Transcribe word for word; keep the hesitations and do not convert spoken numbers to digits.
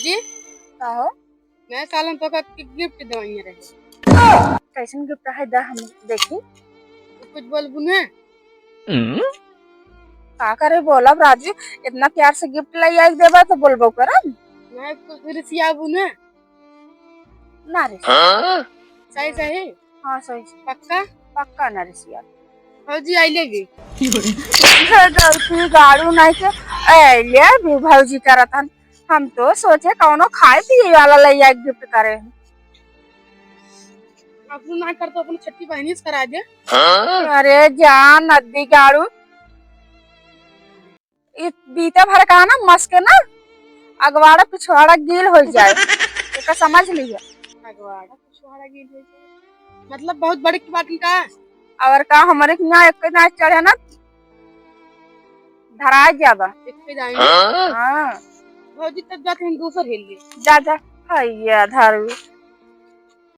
का हो? नया साल में तोका गिफ्ट देवाइए रहे। कैसन गिफ्ट है, दा हम देखी। तू कुछ बोलबू ना? का करे बोलब राजू, इतना प्यार से गिफ्ट ले आई देबा तो बोलबो करम। नहीं, कुछ रिसियाबू ना? ना रे। सही सही? हाँ, सही सही। पक्का? पक्का ना रिसिया। भौजी, I love you। हे गलती गाड़ू नहीं के, I love you भौजी करत हन। हम तो सोचे कौनो खाए पिए वाला ले आए गिफ्ट करे। अपनो ना कर तो अपनी छोटकी बहनी से करा दे। अरे जान नद्दी गाड़ू, ई बीते भर का ना मस्के ना अगवाड़ा पिछवाड़ा गील हो जाए। एका समझ लिया। अगवाड़ा पिछवाड़ा गील हो जाए। मतलब बहुत बड़े की बात का? और का हमरे के ना एक ना चढ़े ना धरा जाबा। एक पे जाएंगे। हाँ। भौजी तब जाके हम दूसर हिल लिए। जा, जा। हैया धरू।